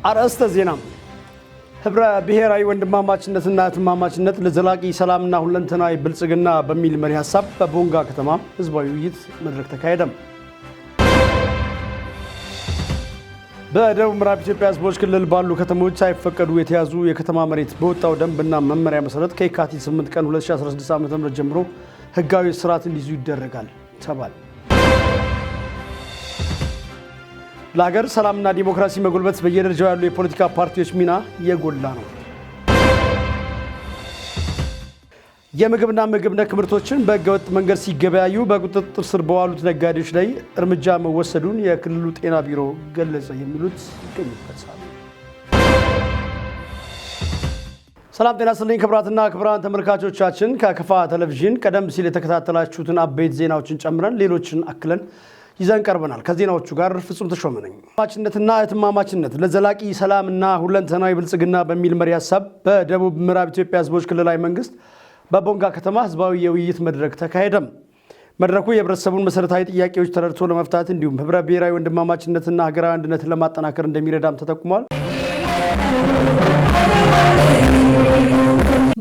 አርዕስተ ዜና። ህብረ ብሔራዊ ወንድማማችነትና እህትማማችነት ለዘላቂ ሰላምና ሁለንተናዊ ብልጽግና በሚል መሪ ሀሳብ በቦንጋ ከተማ ህዝባዊ ውይይት መድረክ ተካሄደ። በደቡብ ምዕራብ ኢትዮጵያ ህዝቦች ክልል ባሉ ከተሞች ሳይፈቀዱ የተያዙ የከተማ መሬት በወጣው ደንብና መመሪያ መሰረት ከየካቲት 8 ቀን 2016 ዓ.ም ጀምሮ ህጋዊ ስርዓት እንዲይዙ ይደረጋል ተባለ። ለሀገር ሰላምና ዲሞክራሲ መጎልበት በየደረጃው ያሉ የፖለቲካ ፓርቲዎች ሚና የጎላ ነው። የምግብና ምግብ ነክ ምርቶችን በህገወጥ መንገድ ሲገበያዩ በቁጥጥር ስር በዋሉት ነጋዴዎች ላይ እርምጃ መወሰዱን የክልሉ ጤና ቢሮ ገለጸ። የሚሉት ይገኙበታል። ሰላም ጤና ይስጥልኝ ክቡራትና ክቡራን ተመልካቾቻችን፣ ከከፋ ቴሌቪዥን ቀደም ሲል የተከታተላችሁትን አበይት ዜናዎችን ጨምረን ሌሎችን አክለን ይዘን ቀርበናል። ከዜናዎቹ ጋር ፍጹም ተሾመ ነኝ። ማችነትና እህትማማችነት ለዘላቂ ሰላምና ሁለንተናዊ ብልጽግና በሚል መሪ ሀሳብ በደቡብ ምዕራብ ኢትዮጵያ ህዝቦች ክልላዊ መንግስት በቦንጋ ከተማ ህዝባዊ የውይይት መድረክ ተካሄደም። መድረኩ የህብረተሰቡን መሰረታዊ ጥያቄዎች ተረድቶ ለመፍታት እንዲሁም ህብረ ብሔራዊ ወንድማማችነትና ሀገራዊ አንድነትን ለማጠናከር እንደሚረዳም ተጠቁሟል።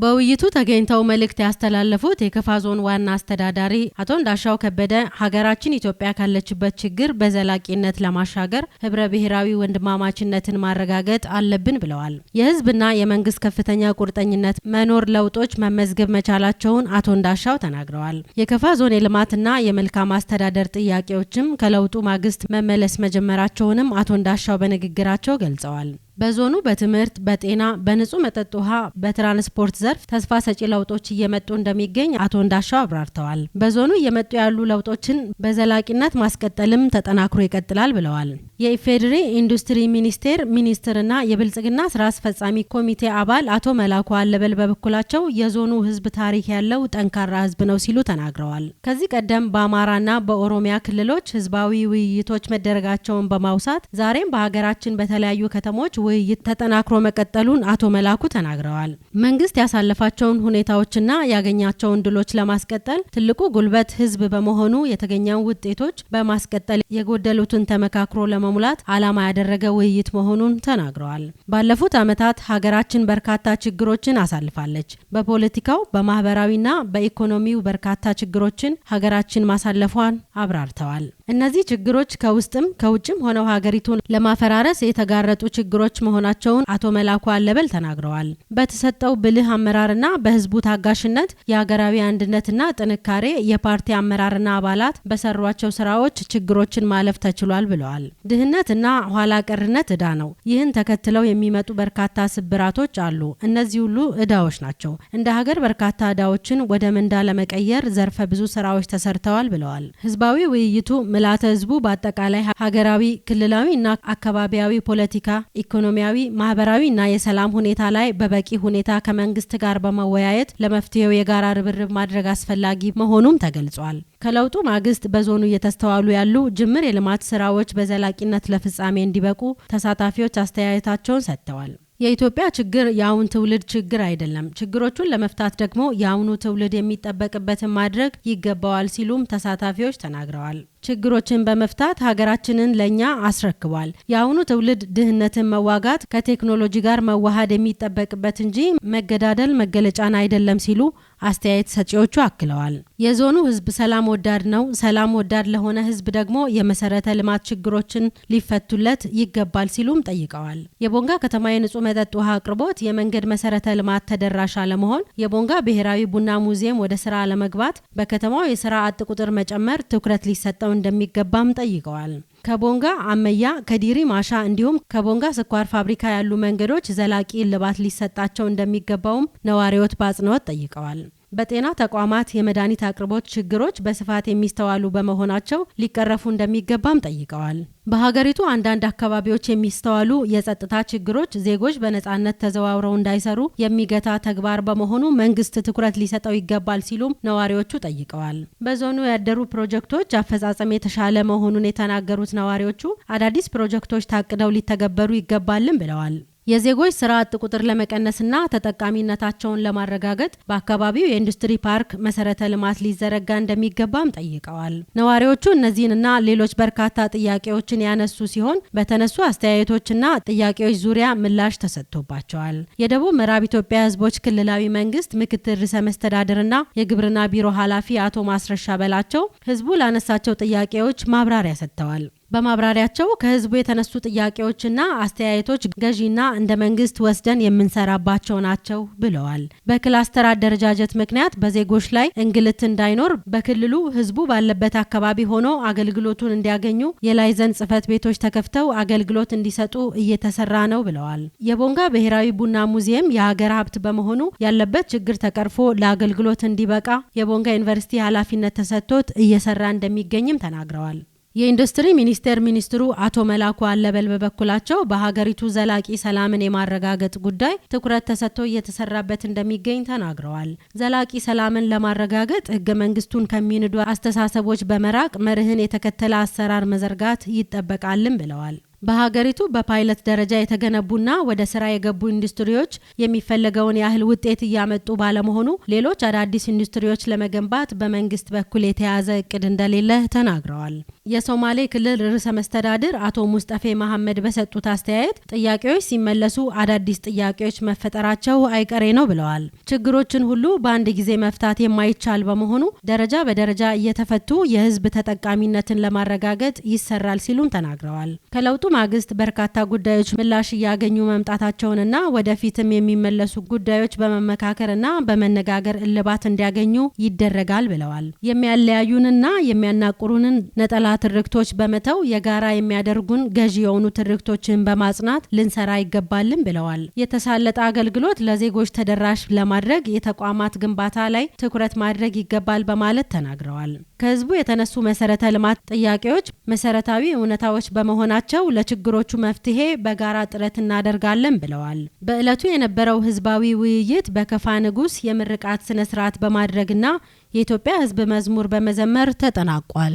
በውይይቱ ተገኝተው መልእክት ያስተላለፉት የከፋ ዞን ዋና አስተዳዳሪ አቶ እንዳሻው ከበደ ሀገራችን ኢትዮጵያ ካለችበት ችግር በዘላቂነት ለማሻገር ህብረ ብሔራዊ ወንድማማችነትን ማረጋገጥ አለብን ብለዋል። የህዝብና የመንግስት ከፍተኛ ቁርጠኝነት መኖር ለውጦች መመዝገብ መቻላቸውን አቶ እንዳሻው ተናግረዋል። የከፋ ዞን የልማትና የመልካም አስተዳደር ጥያቄዎችም ከለውጡ ማግስት መመለስ መጀመራቸውንም አቶ እንዳሻው በንግግራቸው ገልጸዋል። በዞኑ በትምህርት፣ በጤና፣ በንጹህ መጠጥ ውሃ፣ በትራንስፖርት ዘርፍ ተስፋ ሰጪ ለውጦች እየመጡ እንደሚገኝ አቶ እንዳሻው አብራርተዋል። በዞኑ እየመጡ ያሉ ለውጦችን በዘላቂነት ማስቀጠልም ተጠናክሮ ይቀጥላል ብለዋል። የኢፌዴሪ ኢንዱስትሪ ሚኒስቴር ሚኒስትርና የብልጽግና ስራ አስፈጻሚ ኮሚቴ አባል አቶ መላኩ አለበል በበኩላቸው የዞኑ ህዝብ ታሪክ ያለው ጠንካራ ህዝብ ነው ሲሉ ተናግረዋል። ከዚህ ቀደም በአማራና በኦሮሚያ ክልሎች ህዝባዊ ውይይቶች መደረጋቸውን በማውሳት ዛሬም በሀገራችን በተለያዩ ከተሞች ውይይት ተጠናክሮ መቀጠሉን አቶ መላኩ ተናግረዋል። መንግስት ያሳለፋቸውን ሁኔታዎችና ያገኛቸውን ድሎች ለማስቀጠል ትልቁ ጉልበት ህዝብ በመሆኑ የተገኘውን ውጤቶች በማስቀጠል የጎደሉትን ተመካክሮ ለመሙላት ዓላማ ያደረገ ውይይት መሆኑን ተናግረዋል። ባለፉት ዓመታት ሀገራችን በርካታ ችግሮችን አሳልፋለች። በፖለቲካው፣ በማህበራዊና በኢኮኖሚው በርካታ ችግሮችን ሀገራችን ማሳለፏን አብራርተዋል። እነዚህ ችግሮች ከውስጥም ከውጭም ሆነው ሀገሪቱን ለማፈራረስ የተጋረጡ ችግሮች መሆናቸውን አቶ መላኩ አለበል ተናግረዋል። በተሰጠው ብልህ አመራርና በህዝቡ ታጋሽነት የሀገራዊ አንድነትና ጥንካሬ የፓርቲ አመራርና አባላት በሰሯቸው ስራዎች ችግሮችን ማለፍ ተችሏል ብለዋል። ድህነትና ኋላ ቀርነት እዳ ነው። ይህን ተከትለው የሚመጡ በርካታ ስብራቶች አሉ። እነዚህ ሁሉ እዳዎች ናቸው። እንደ ሀገር በርካታ እዳዎችን ወደ ምንዳ ለመቀየር ዘርፈ ብዙ ስራዎች ተሰርተዋል ብለዋል። ህዝባዊ ውይይቱ ምልዓተ ህዝቡ በአጠቃላይ ሀገራዊ፣ ክልላዊ እና አካባቢያዊ ፖለቲካ፣ ኢኮኖሚያዊ፣ ማህበራዊ እና የሰላም ሁኔታ ላይ በበቂ ሁኔታ ከመንግስት ጋር በመወያየት ለመፍትሄው የጋራ ርብርብ ማድረግ አስፈላጊ መሆኑም ተገልጿል። ከለውጡ ማግስት በዞኑ እየተስተዋሉ ያሉ ጅምር የልማት ስራዎች በዘላቂነት ለፍጻሜ እንዲበቁ ተሳታፊዎች አስተያየታቸውን ሰጥተዋል። የኢትዮጵያ ችግር የአሁን ትውልድ ችግር አይደለም። ችግሮቹን ለመፍታት ደግሞ የአሁኑ ትውልድ የሚጠበቅበትን ማድረግ ይገባዋል ሲሉም ተሳታፊዎች ተናግረዋል። ችግሮችን በመፍታት ሀገራችንን ለእኛ አስረክቧል። የአሁኑ ትውልድ ድህነትን መዋጋት ከቴክኖሎጂ ጋር መዋሃድ የሚጠበቅበት እንጂ መገዳደል መገለጫን አይደለም ሲሉ አስተያየት ሰጪዎቹ አክለዋል። የዞኑ ህዝብ ሰላም ወዳድ ነው። ሰላም ወዳድ ለሆነ ህዝብ ደግሞ የመሰረተ ልማት ችግሮችን ሊፈቱለት ይገባል ሲሉም ጠይቀዋል። የቦንጋ ከተማ የንጹህ መጠጥ ውሃ አቅርቦት፣ የመንገድ መሰረተ ልማት ተደራሽ አለመሆን፣ የቦንጋ ብሔራዊ ቡና ሙዚየም ወደ ስራ አለመግባት፣ በከተማው የስራ አጥ ቁጥር መጨመር ትኩረት ሊሰጠው እንደሚገባም ጠይቀዋል። ከቦንጋ አመያ፣ ከዲሪ ማሻ እንዲሁም ከቦንጋ ስኳር ፋብሪካ ያሉ መንገዶች ዘላቂ እልባት ሊሰጣቸው እንደሚገባውም ነዋሪዎች በአጽንኦት ጠይቀዋል። በጤና ተቋማት የመድኃኒት አቅርቦት ችግሮች በስፋት የሚስተዋሉ በመሆናቸው ሊቀረፉ እንደሚገባም ጠይቀዋል። በሀገሪቱ አንዳንድ አካባቢዎች የሚስተዋሉ የጸጥታ ችግሮች ዜጎች በነጻነት ተዘዋውረው እንዳይሰሩ የሚገታ ተግባር በመሆኑ መንግስት ትኩረት ሊሰጠው ይገባል ሲሉም ነዋሪዎቹ ጠይቀዋል። በዞኑ ያደሩ ፕሮጀክቶች አፈጻጸም የተሻለ መሆኑን የተናገሩት ነዋሪዎቹ አዳዲስ ፕሮጀክቶች ታቅደው ሊተገበሩ ይገባልም ብለዋል። የዜጎች ስራ አጥ ቁጥር ለመቀነስና ተጠቃሚነታቸውን ለማረጋገጥ በአካባቢው የኢንዱስትሪ ፓርክ መሰረተ ልማት ሊዘረጋ እንደሚገባም ጠይቀዋል። ነዋሪዎቹ እነዚህንና ሌሎች በርካታ ጥያቄዎችን ያነሱ ሲሆን በተነሱ አስተያየቶችና ጥያቄዎች ዙሪያ ምላሽ ተሰጥቶባቸዋል። የደቡብ ምዕራብ ኢትዮጵያ ሕዝቦች ክልላዊ መንግስት ምክትል ርዕሰ መስተዳድርና የግብርና ቢሮ ኃላፊ አቶ ማስረሻ በላቸው ህዝቡ ላነሳቸው ጥያቄዎች ማብራሪያ ሰጥተዋል። በማብራሪያቸው ከህዝቡ የተነሱ ጥያቄዎችና አስተያየቶች ገዢና እንደ መንግስት ወስደን የምንሰራባቸው ናቸው ብለዋል። በክላስተር አደረጃጀት ምክንያት በዜጎች ላይ እንግልት እንዳይኖር በክልሉ ህዝቡ ባለበት አካባቢ ሆኖ አገልግሎቱን እንዲያገኙ የ liaison ጽህፈት ቤቶች ተከፍተው አገልግሎት እንዲሰጡ እየተሰራ ነው ብለዋል። የቦንጋ ብሔራዊ ቡና ሙዚየም የሀገር ሀብት በመሆኑ ያለበት ችግር ተቀርፎ ለአገልግሎት እንዲበቃ የቦንጋ ዩኒቨርሲቲ ኃላፊነት ተሰጥቶት እየሰራ እንደሚገኝም ተናግረዋል። የኢንዱስትሪ ሚኒስቴር ሚኒስትሩ አቶ መላኩ አለበል በበኩላቸው በሀገሪቱ ዘላቂ ሰላምን የማረጋገጥ ጉዳይ ትኩረት ተሰጥቶ እየተሰራበት እንደሚገኝ ተናግረዋል። ዘላቂ ሰላምን ለማረጋገጥ ህገ መንግስቱን ከሚንዱ አስተሳሰቦች በመራቅ መርህን የተከተለ አሰራር መዘርጋት ይጠበቃልም ብለዋል። በሀገሪቱ በፓይለት ደረጃ የተገነቡና ወደ ስራ የገቡ ኢንዱስትሪዎች የሚፈለገውን ያህል ውጤት እያመጡ ባለመሆኑ ሌሎች አዳዲስ ኢንዱስትሪዎች ለመገንባት በመንግስት በኩል የተያዘ እቅድ እንደሌለ ተናግረዋል። የሶማሌ ክልል ርዕሰ መስተዳድር አቶ ሙስጠፌ መሐመድ በሰጡት አስተያየት ጥያቄዎች ሲመለሱ አዳዲስ ጥያቄዎች መፈጠራቸው አይቀሬ ነው ብለዋል። ችግሮችን ሁሉ በአንድ ጊዜ መፍታት የማይቻል በመሆኑ ደረጃ በደረጃ እየተፈቱ የህዝብ ተጠቃሚነትን ለማረጋገጥ ይሰራል ሲሉም ተናግረዋል። ከለውጡ ማግስት በርካታ ጉዳዮች ምላሽ እያገኙ መምጣታቸውንና ወደፊትም የሚመለሱ ጉዳዮች በመመካከርና በመነጋገር እልባት እንዲያገኙ ይደረጋል ብለዋል። የሚያለያዩንና የሚያናቁሩንን ነጠላ ትርክቶች በመተው የጋራ የሚያደርጉን ገዢ የሆኑ ትርክቶችን በማጽናት ልንሰራ ይገባልን ብለዋል። የተሳለጠ አገልግሎት ለዜጎች ተደራሽ ለማድረግ የተቋማት ግንባታ ላይ ትኩረት ማድረግ ይገባል በማለት ተናግረዋል። ከህዝቡ የተነሱ መሰረተ ልማት ጥያቄዎች መሰረታዊ እውነታዎች በመሆናቸው ለችግሮቹ መፍትሄ በጋራ ጥረት እናደርጋለን ብለዋል። በዕለቱ የነበረው ህዝባዊ ውይይት በከፋ ንጉስ የምርቃት ስነ ስርዓት በማድረግና የኢትዮጵያ ህዝብ መዝሙር በመዘመር ተጠናቋል።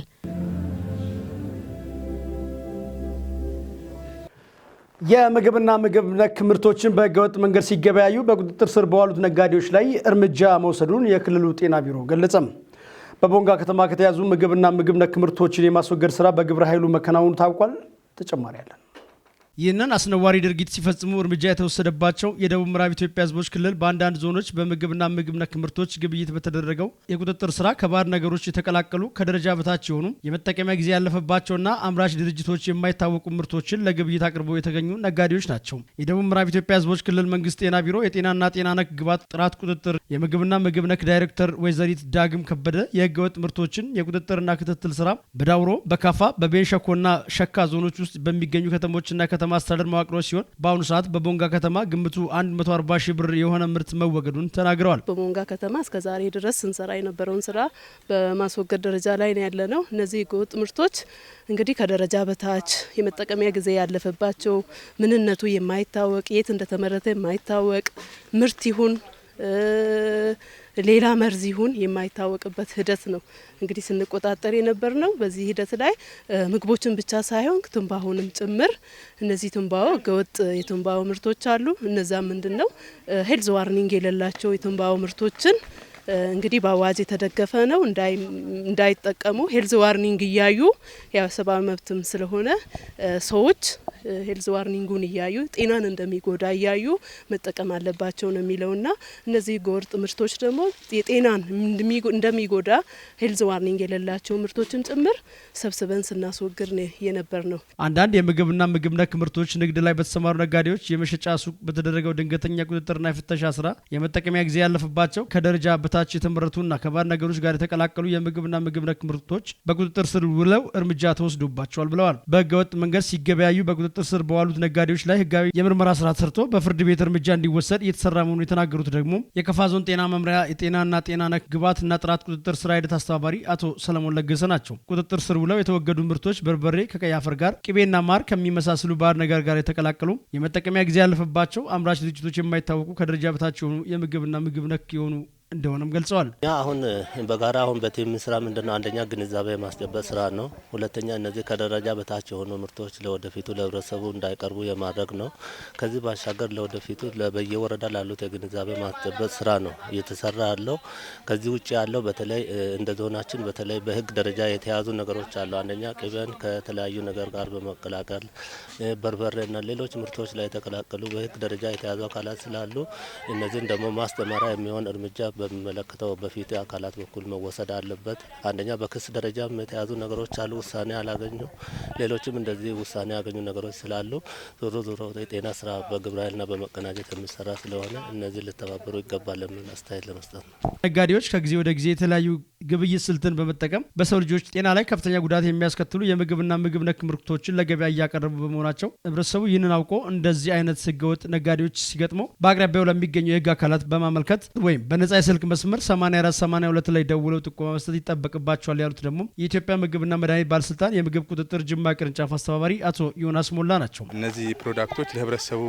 የምግብና ምግብ ነክ ምርቶችን በህገወጥ መንገድ ሲገበያዩ በቁጥጥር ስር በዋሉት ነጋዴዎች ላይ እርምጃ መውሰዱን የክልሉ ጤና ቢሮ ገለጸም። በቦንጋ ከተማ ከተያዙ ምግብና ምግብ ነክ ምርቶችን የማስወገድ ስራ በግብረ ኃይሉ መከናወኑ ታውቋል። ተጨማሪ አለን። ይህንን አስነዋሪ ድርጊት ሲፈጽሙ እርምጃ የተወሰደባቸው የደቡብ ምዕራብ ኢትዮጵያ ህዝቦች ክልል በአንዳንድ ዞኖች በምግብና ምግብ ነክ ምርቶች ግብይት በተደረገው የቁጥጥር ስራ ከባዕድ ነገሮች የተቀላቀሉ፣ ከደረጃ በታች የሆኑ፣ የመጠቀሚያ ጊዜ ያለፈባቸውና አምራች ድርጅቶች የማይታወቁ ምርቶችን ለግብይት አቅርበው የተገኙ ነጋዴዎች ናቸው። የደቡብ ምዕራብ ኢትዮጵያ ህዝቦች ክልል መንግስት ጤና ቢሮ የጤናና ጤና ነክ ግብዓት ጥራት ቁጥጥር የምግብና ምግብ ነክ ዳይሬክተር ወይዘሪት ዳግም ከበደ የህገወጥ ምርቶችን የቁጥጥርና ክትትል ስራ በዳውሮ፣ በካፋ፣ በቤንች ሸኮና ሸካ ዞኖች ውስጥ በሚገኙ ከተሞችና ከተማ አስተዳደር መዋቅሮች ሲሆን በአሁኑ ሰዓት በቦንጋ ከተማ ግምቱ 140 ሺህ ብር የሆነ ምርት መወገዱን ተናግረዋል። በቦንጋ ከተማ እስከ ዛሬ ድረስ ስንሰራ የነበረውን ስራ በማስወገድ ደረጃ ላይ ነው ያለነው። እነዚህ ህገወጥ ምርቶች እንግዲህ ከደረጃ በታች፣ የመጠቀሚያ ጊዜ ያለፈባቸው፣ ምንነቱ የማይታወቅ፣ የት እንደተመረተ የማይታወቅ፣ ምርት ይሁን ሌላ መርዝ ይሁን የማይታወቅበት ሂደት ነው እንግዲህ ስንቆጣጠር የነበር ነው። በዚህ ሂደት ላይ ምግቦችን ብቻ ሳይሆን ትንባሆንም ጭምር። እነዚህ ትንባሆ ህገወጥ የትንባሆ ምርቶች አሉ። እነዛ ምንድነው health warning የሌላቸው የትንባሆ ምርቶችን እንግዲህ በአዋጅ የተደገፈ ነው እንዳይጠቀሙ health warning እያዩ፣ ያው ሰብአዊ መብትም ስለሆነ ሰዎች health warning ኡን እያዩ፣ ጤናን እንደሚጎዳ እያዩ መጠቀም አለባቸው ነው የሚለውና እነዚህ ህገወጥ ምርቶች ደግሞ የጤናን እንደሚጎዳ health warning የሌላቸው ምርቶችን ጭምር ሰብስበን ስናስወግድ ነው የነበር ነው። አንዳንድ የምግብና ምግብ ነክ ምርቶች ንግድ ላይ በተሰማሩ ነጋዴዎች የመሸጫ ሱቅ በተደረገው ድንገተኛ ቁጥጥርና የፍተሻ ስራ የመጠቀሚያ ጊዜ ያለፈባቸው፣ ከደረጃ በታች የተመረቱና ከባዕድ ነገሮች ጋር የተቀላቀሉ የምግብና ምግብ ነክ ምርቶች በቁጥጥር ስር ውለው እርምጃ ተወስዶባቸዋል ብለዋል። በህገወጥ መንገድ ሲገበያዩ በቁጥጥር ስር በዋሉት ነጋዴዎች ላይ ህጋዊ የምርመራ ስራ ተሰርቶ በፍርድ ቤት እርምጃ እንዲወሰድ እየተሰራ መሆኑን የተናገሩት ደግሞ የከፋ ዞን ጤና መምሪያ የጤናና ጤና ነክ ግብዓትና ጥራት ቁጥጥር ስራ ሂደት አስተባባሪ አቶ ሰለሞን ለገሰ ናቸው። ቁጥጥር ስር ውለው የተወገዱ ምርቶች በርበሬ ከቀይ አፈር ጋር፣ ቅቤና ማር ከሚመሳስሉ ባዕድ ነገር ጋር የተቀላቀሉ፣ የመጠቀሚያ ጊዜ ያለፈባቸው፣ አምራች ድርጅቶች የማይታወቁ፣ ከደረጃ በታች የሆኑ የምግብና ምግብ ነክ የሆኑ እንደሆነም ገልጸዋል። አሁን በጋራ አሁን በ team ስራ ምንድነው? አንደኛ ግንዛቤ የማስጨበጥ ስራ ነው። ሁለተኛ እነዚህ ከደረጃ በታች የሆኑ ምርቶች ለወደፊቱ ለህብረተሰቡ እንዳይቀርቡ የማድረግ ነው። ከዚህ ባሻገር ለወደፊቱ በየወረዳ ላሉት የግንዛቤ ማስጨበጥ ስራ ነው እየተሰራ ያለው። ከዚህ ውጭ ያለው በተለይ እንደ ዞናችን በተለይ በህግ ደረጃ የተያዙ ነገሮች አሉ። አንደኛ ቅቤን ከተለያዩ ነገር ጋር በመቀላቀል በርበሬና ሌሎች ምርቶች ላይ የተቀላቀሉ በህግ ደረጃ የተያዙ አካላት ስላሉ እነዚህን ደግሞ ማስተማሪያ የሚሆን እርምጃ በሚመለከተው በፊት አካላት በኩል መወሰድ አለበት። አንደኛ በክስ ደረጃም የተያዙ ነገሮች አሉ፣ ውሳኔ ያላገኙ ሌሎችም እንደዚህ ውሳኔ ያገኙ ነገሮች ስላሉ ዞሮ ዞሮ የጤና ስራ በግብረ ኃይልና በመቀናጀት የሚሰራ ስለሆነ እነዚህ ሊተባበሩ ይገባል የሚል አስተያየት ለመስጠት ነው። ነጋዴዎች ከጊዜ ወደ ጊዜ የተለያዩ ግብይት ስልትን በመጠቀም በሰው ልጆች ጤና ላይ ከፍተኛ ጉዳት የሚያስከትሉ የምግብና ምግብ ነክ ምርቶችን ለገበያ እያቀረቡ በመሆናቸው ህብረተሰቡ ይህንን አውቆ እንደዚህ አይነት ህገወጥ ነጋዴዎች ሲገጥመው በአቅራቢያው ለሚገኙ የህግ አካላት በማመልከት ወይም በነጻ የስልክ መስመር 8482 ላይ ደውለው ጥቆማ መስጠት ይጠበቅባቸዋል ያሉት ደግሞ የኢትዮጵያ ምግብና መድኃኒት ባለስልጣን የምግብ ቁጥጥር ጅማ ቅርንጫፍ አስተባባሪ አቶ ዮናስ ሞላ ናቸው። እነዚህ product ኦች ለህብረተሰቡ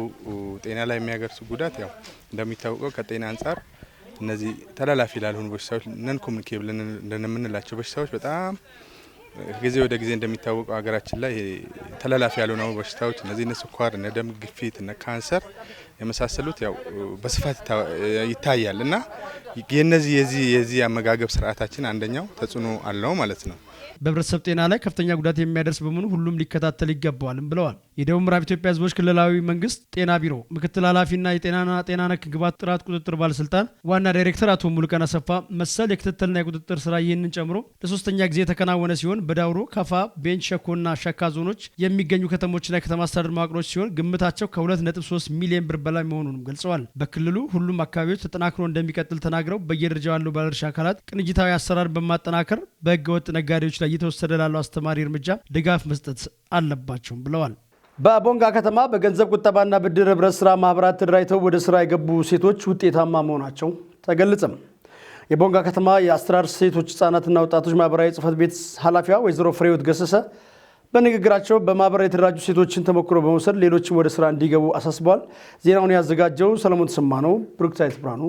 ጤና ላይ የሚያደርሱ ጉዳት ያው እንደሚታወቀው ከጤና አንጻር እነዚህ ተላላፊ ላልሆኑ በሽታዎች non communicable እንደምንላቸው በሽታዎች በጣም ጊዜ ወደ ጊዜ እንደሚታወቀው ሀገራችን ላይ ተላላፊ ያልሆኑ በሽታዎች እነዚህ እነ ስኳር፣ እነ ደም ግፊት፣ እነ ካንሰር የመሳሰሉት ያው በስፋት ይታያል እና የነዚህ የዚህ አመጋገብ ስርዓታችን አንደኛው ተጽዕኖ አለው ማለት ነው። በህብረተሰብ ጤና ላይ ከፍተኛ ጉዳት የሚያደርስ በመሆኑ ሁሉም ሊከታተል ይገባዋልም ብለዋል። የደቡብ ምዕራብ ኢትዮጵያ ህዝቦች ክልላዊ መንግስት ጤና ቢሮ ምክትል ኃላፊና የጤናና ጤና ነክ ግብዓት ጥራት ቁጥጥር ባለስልጣን ዋና ዳይሬክተር አቶ ሙሉቀን አሰፋ መሰል የክትትልና የቁጥጥር ስራ ይህንን ጨምሮ ለሶስተኛ ጊዜ የተከናወነ ሲሆን በዳውሮ፣ ከፋ፣ ቤንች ሸኮና ሸካ ዞኖች የሚገኙ ከተሞችና የከተማ አስተዳደር መዋቅሮች ሲሆን ግምታቸው ከ2.3 ሚሊዮን ብር በላይ መሆኑንም ገልጸዋል። በክልሉ ሁሉም አካባቢዎች ተጠናክሮ እንደሚቀጥል ተናግረው በየደረጃው ያሉ ባለድርሻ አካላት ቅንጅታዊ አሰራር በማጠናከር በህገወጥ ነጋዴዎች ላይ እየተወሰደ ላለው አስተማሪ እርምጃ ድጋፍ መስጠት አለባቸውም ብለዋል። በቦንጋ ከተማ በገንዘብ ቁጠባና ብድር ህብረት ስራ ማህበራት ተደራጅተው ወደ ስራ የገቡ ሴቶች ውጤታማ መሆናቸው ተገለጸም። የቦንጋ ከተማ የአስተዳደር ሴቶች ህጻናትና ወጣቶች ማህበራዊ ጽህፈት ቤት ኃላፊዋ ወይዘሮ ፍሬህይወት ገሰሰ በንግግራቸው በማህበር የተደራጁ ሴቶችን ተሞክሮ በመውሰድ ሌሎችም ወደ ስራ እንዲገቡ አሳስበዋል። ዜናውን ያዘጋጀው ሰለሞን ተሰማ ነው። ብሩክታይት ብርሃኑ